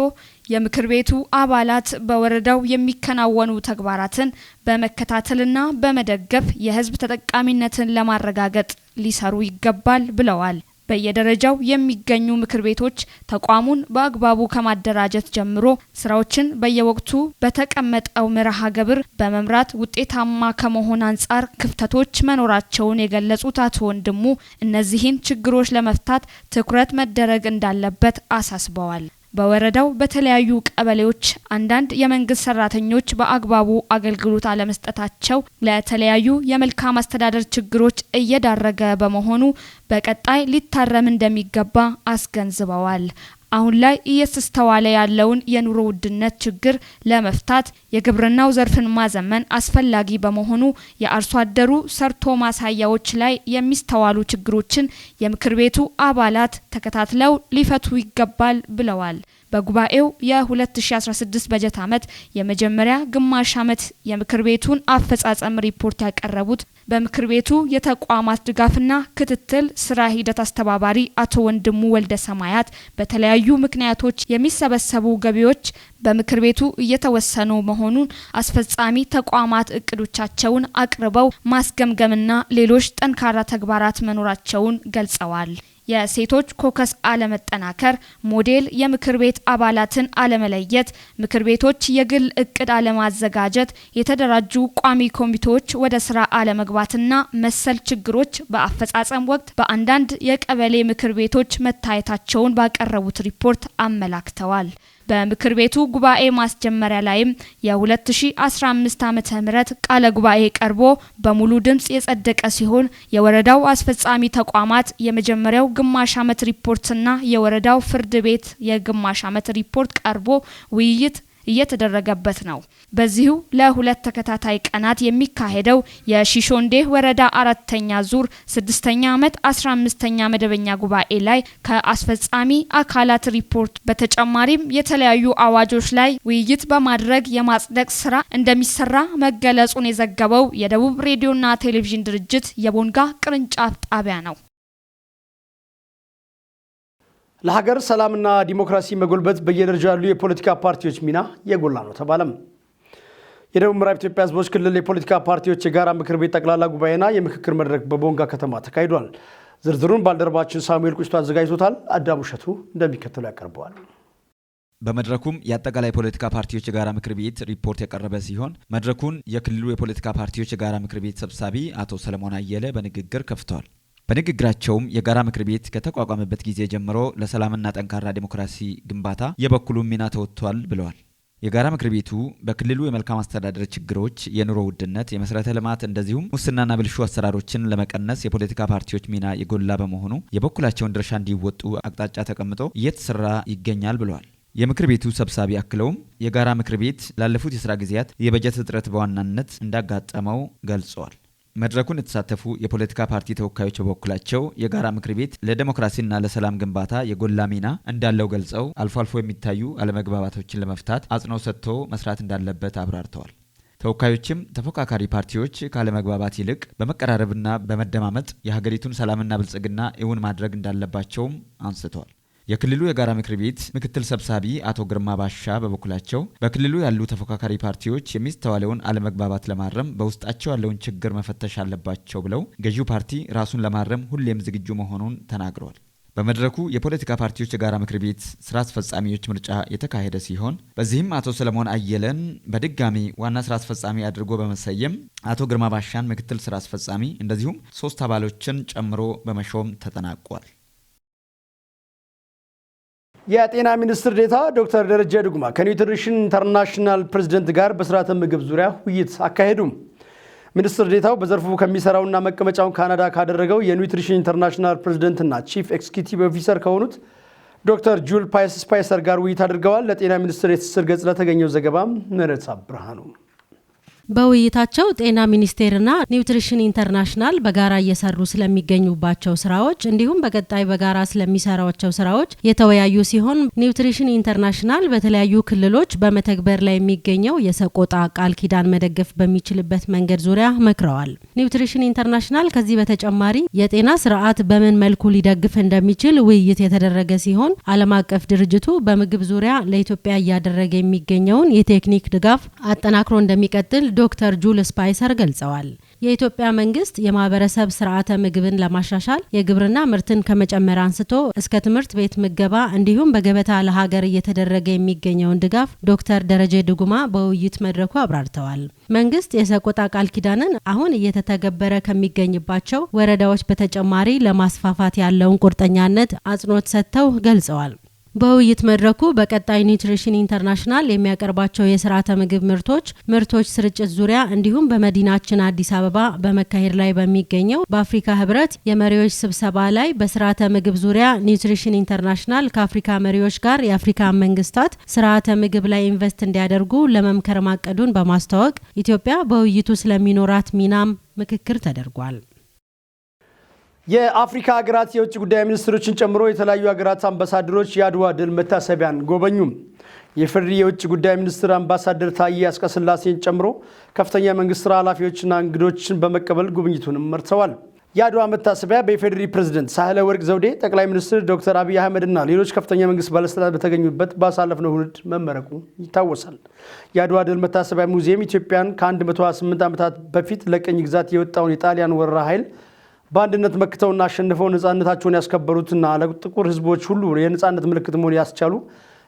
የምክር ቤቱ አባላት በወረዳው የሚከናወኑ ተግባራትን በመከታተልና በመደገፍ የህዝብ ተጠቃሚነትን ለማረጋገጥ ሊሰሩ ይገባል ብለዋል። በየደረጃው የሚገኙ ምክር ቤቶች ተቋሙን በአግባቡ ከማደራጀት ጀምሮ ስራዎችን በየወቅቱ በተቀመጠው መርሃ ግብር በመምራት ውጤታማ ከመሆን አንጻር ክፍተቶች መኖራቸውን የገለጹት አቶ ወንድሙ እነዚህን ችግሮች ለመፍታት ትኩረት መደረግ እንዳለበት አሳስበዋል። በወረዳው በተለያዩ ቀበሌዎች አንዳንድ የመንግስት ሰራተኞች በአግባቡ አገልግሎት አለመስጠታቸው ለተለያዩ የመልካም አስተዳደር ችግሮች እየዳረገ በመሆኑ በቀጣይ ሊታረም እንደሚገባ አስገንዝበዋል። አሁን ላይ እየተስተዋለ ያለውን የኑሮ ውድነት ችግር ለመፍታት የግብርናው ዘርፍን ማዘመን አስፈላጊ በመሆኑ የአርሶ አደሩ ሰርቶ ማሳያዎች ላይ የሚስተዋሉ ችግሮችን የምክር ቤቱ አባላት ተከታትለው ሊፈቱ ይገባል ብለዋል። በጉባኤው የ2016 በጀት ዓመት የመጀመሪያ ግማሽ ዓመት የምክር ቤቱን አፈጻጸም ሪፖርት ያቀረቡት በምክር ቤቱ የተቋማት ድጋፍና ክትትል ስራ ሂደት አስተባባሪ አቶ ወንድሙ ወልደ ሰማያት በተለያዩ ምክንያቶች የሚሰበሰቡ ገቢዎች በምክር ቤቱ እየተወሰኑ መሆኑን አስፈጻሚ ተቋማት እቅዶቻቸውን አቅርበው ማስገምገምና ሌሎች ጠንካራ ተግባራት መኖራቸውን ገልጸዋል። የሴቶች ኮከስ አለመጠናከር፣ ሞዴል የምክር ቤት አባላትን አለመለየት፣ ምክር ቤቶች የግል እቅድ አለማዘጋጀት፣ የተደራጁ ቋሚ ኮሚቴዎች ወደ ስራ አለመግባትና መሰል ችግሮች በአፈጻጸም ወቅት በአንዳንድ የቀበሌ ምክር ቤቶች መታየታቸውን ባቀረቡት ሪፖርት አመላክተዋል። በምክር ቤቱ ጉባኤ ማስጀመሪያ ላይም የ2015 ዓመተ ምህረት ቃለ ጉባኤ ቀርቦ በሙሉ ድምጽ የጸደቀ ሲሆን የወረዳው አስፈጻሚ ተቋማት የመጀመሪያው ግማሽ ዓመት ሪፖርትና የወረዳው ፍርድ ቤት የግማሽ ዓመት ሪፖርት ቀርቦ ውይይት እየተደረገበት ነው። በዚሁ ለሁለት ተከታታይ ቀናት የሚካሄደው የሺሾንዴ ወረዳ 4ኛ ዙር 6ኛ ዓመት 15ኛ መደበኛ ጉባኤ ላይ ከአስፈጻሚ አካላት ሪፖርት በተጨማሪም የተለያዩ አዋጆች ላይ ውይይት በማድረግ የማጽደቅ ስራ እንደሚሰራ መገለጹን የዘገበው የደቡብ ሬዲዮና ቴሌቪዥን ድርጅት የቦንጋ ቅርንጫፍ ጣቢያ ነው። ለሀገር ሰላምና ዲሞክራሲ መጎልበት በየደረጃው ያሉ የፖለቲካ ፓርቲዎች ሚና የጎላ ነው ተባለም። የደቡብ ምዕራብ ኢትዮጵያ ሕዝቦች ክልል የፖለቲካ ፓርቲዎች የጋራ ምክር ቤት ጠቅላላ ጉባኤና የምክክር መድረክ በቦንጋ ከተማ ተካሂዷል። ዝርዝሩን ባልደረባችን ሳሙኤል ቁጭቶ አዘጋጅቶታል። አዳሙ እሸቱ እንደሚከተለው ያቀርበዋል። በመድረኩም የአጠቃላይ ፖለቲካ ፓርቲዎች የጋራ ምክር ቤት ሪፖርት የቀረበ ሲሆን መድረኩን የክልሉ የፖለቲካ ፓርቲዎች የጋራ ምክር ቤት ሰብሳቢ አቶ ሰለሞን አየለ በንግግር ከፍተዋል። በንግግራቸውም የጋራ ምክር ቤት ከተቋቋመበት ጊዜ ጀምሮ ለሰላምና ጠንካራ ዲሞክራሲ ግንባታ የበኩሉን ሚና ተወጥቷል ብለዋል። የጋራ ምክር ቤቱ በክልሉ የመልካም አስተዳደር ችግሮች፣ የኑሮ ውድነት፣ የመሰረተ ልማት እንደዚሁም ሙስናና ብልሹ አሰራሮችን ለመቀነስ የፖለቲካ ፓርቲዎች ሚና የጎላ በመሆኑ የበኩላቸውን ድርሻ እንዲወጡ አቅጣጫ ተቀምጦ እየተሰራ ይገኛል ብለዋል። የምክር ቤቱ ሰብሳቢ አክለውም የጋራ ምክር ቤት ላለፉት የስራ ጊዜያት የበጀት እጥረት በዋናነት እንዳጋጠመው ገልጸዋል። መድረኩን የተሳተፉ የፖለቲካ ፓርቲ ተወካዮች በበኩላቸው የጋራ ምክር ቤት ለዲሞክራሲና ለሰላም ግንባታ የጎላ ሚና እንዳለው ገልጸው አልፎ አልፎ የሚታዩ አለመግባባቶችን ለመፍታት አጽንኦት ሰጥቶ መስራት እንዳለበት አብራርተዋል። ተወካዮችም ተፎካካሪ ፓርቲዎች ካለመግባባት ይልቅ በመቀራረብና በመደማመጥ የሀገሪቱን ሰላምና ብልጽግና እውን ማድረግ እንዳለባቸውም አንስተዋል። የክልሉ የጋራ ምክር ቤት ምክትል ሰብሳቢ አቶ ግርማ ባሻ በበኩላቸው በክልሉ ያሉ ተፎካካሪ ፓርቲዎች የሚስተዋለውን አለመግባባት ለማረም በውስጣቸው ያለውን ችግር መፈተሽ አለባቸው ብለው ገዢው ፓርቲ ራሱን ለማረም ሁሌም ዝግጁ መሆኑን ተናግረዋል። በመድረኩ የፖለቲካ ፓርቲዎች የጋራ ምክር ቤት ስራ አስፈጻሚዎች ምርጫ የተካሄደ ሲሆን በዚህም አቶ ሰለሞን አየለን በድጋሚ ዋና ስራ አስፈጻሚ አድርጎ በመሰየም አቶ ግርማ ባሻን ምክትል ስራ አስፈጻሚ እንደዚሁም 3 አባሎችን ጨምሮ በመሾም ተጠናቋል። የጤና ሚኒስትር ዴኤታ ዶክተር ደረጀ ዱጉማ ከኒውትሪሽን ኢንተርናሽናል ፕሬዝደንት ጋር በስርዓተ ምግብ ዙሪያ ውይይት አካሄዱ። ሚኒስትር ዴኤታው በዘርፉ ከሚሰራውና መቀመጫውን ካናዳ ካደረገው የኒውትሪሽን ኢንተርናሽናል ፕሬዝደንትና chief executive officer ከሆኑት ዶክተር ጁል ስፓይሰር ጋር ውይይት አድርገዋል። ለጤና ሚኒስቴር የትስስር ገጽ ለተገኘው ዘገባ ምህረት ብርሃኑ። በውይይታቸው ጤና ሚኒስቴርና ኒውትሪሽን ኢንተርናሽናል በጋራ እየሰሩ ስለሚገኙባቸው ስራዎች እንዲሁም በቀጣይ በጋራ ስለሚሰራቸው ስራዎች የተወያዩ ሲሆን ኒውትሪሽን ኢንተርናሽናል በተለያዩ ክልሎች በመተግበር ላይ የሚገኘው የሰቆጣ ቃል ኪዳን መደገፍ በሚችልበት መንገድ ዙሪያ መክረዋል። ኒውትሪሽን ኢንተርናሽናል ከዚህ በተጨማሪ የጤና ስርዓት በምን መልኩ ሊደግፍ እንደሚችል ውይይት የተደረገ ሲሆን ዓለም አቀፍ ድርጅቱ በምግብ ዙሪያ ለኢትዮጵያ እያደረገ የሚገኘውን የቴክኒክ ድጋፍ አጠናክሮ እንደሚቀጥል ዶክተር ጁል ስፓይሰር ገልጸዋል። የኢትዮጵያ መንግስት የማህበረሰብ ስርዓተ ምግብን ለማሻሻል የግብርና ምርትን ከመጨመር አንስቶ እስከ ትምህርት ቤት ምገባ እንዲሁም በገበታ ለሀገር እየተደረገ የሚገኘውን ድጋፍ ዶክተር ደረጀ ዱጉማ በውይይት መድረኩ አብራርተዋል። መንግስት የሰቆጣ ቃል ኪዳንን አሁን እየተተገበረ ከሚገኝባቸው ወረዳዎች በተጨማሪ ለማስፋፋት ያለውን ቁርጠኛነት አጽንኦት ሰጥተው ገልጸዋል። በውይይት መድረኩ በቀጣይ ኒውትሪሽን ኢንተርናሽናል የሚያቀርባቸው የስርዓተ ምግብ ምርቶች ስርጭት ዙሪያ እንዲሁም በመዲናችን አዲስ አበባ በመካሄድ ላይ በሚገኘው በአፍሪካ ህብረት የመሪዎች ስብሰባ ላይ በስርዓተ ምግብ ዙሪያ ኒውትሪሽን ኢንተርናሽናል ከአፍሪካ መሪዎች ጋር የአፍሪካ መንግስታት ስርዓተ ምግብ ላይ ኢንቨስት እንዲያደርጉ ለመምከር ማቀዱን በማስተዋወቅ ኢትዮጵያ በውይይቱ ስለሚኖራት ሚናም ምክክር ተደርጓል። የአፍሪካ ሀገራት የውጭ ጉዳይ ሚኒስትሮችን ጨምሮ የተለያዩ ሀገራት አምባሳደሮች የአድዋ ድል መታሰቢያን ጎበኙ። የኢፌዴሪ የውጭ ጉዳይ ሚኒስትር አምባሳደር ታዬ አጽቀሥላሴን ጨምሮ ከፍተኛ የመንግስት ስራ ኃላፊዎችና እንግዶችን በመቀበል ጉብኝቱንም መርተዋል። የአድዋ መታሰቢያ በኢፌዴሪ ፕሬዝደንት ሳህለወርቅ ዘውዴ፣ ጠቅላይ ሚኒስትር ዶክተር አብይ አህመድና ሌሎች ከፍተኛ መንግስት ባለስልጣናት በተገኙበት ባሳለፍነው እሁድ መመረቁ ይታወሳል። የአድዋ ድል መታሰቢያ ሙዚየም ኢትዮጵያን ከ128 ዓመታት በፊት ለቅኝ ግዛት የወጣውን የጣሊያን ወረራ ኃይል በአንድነት መክተውና አሸንፈው ነጻነታቸውን ያስከበሩትና ለጥቁር ሕዝቦች ሁሉ የነጻነት ምልክት መሆን ያስቻሉ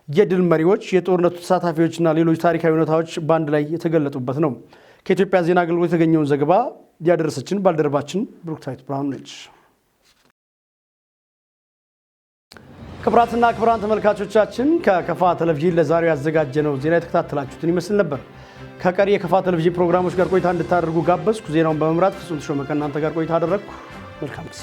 የድል መሪዎች፣ የጦርነቱ ተሳታፊዎችና ሌሎች ታሪካዊ ሁኔታዎች በአንድ ላይ የተገለጡበት ነው። ከኢትዮጵያ ዜና አገልግሎት የተገኘውን ዘገባ ያደረሰችን ባልደረባችን ብሩክታዊት ብርሃኑ ነች። ክቡራትና ክቡራን ተመልካቾቻችን ከከፋ ቴሌቪዥን ለዛሬው ያዘጋጀነው ዜና የተከታተላችሁትን ይመስል ነበር። ከቀሪ የከፋ ቴሌቪዥን ፕሮግራሞች ጋር ቆይታ እንድታደርጉ ጋበዝኩ። ዜናውን በመምራት ፍጹም ተሾመ ከእናንተ ጋር ቆይታ አደረግኩ። መልካም ጊዜ።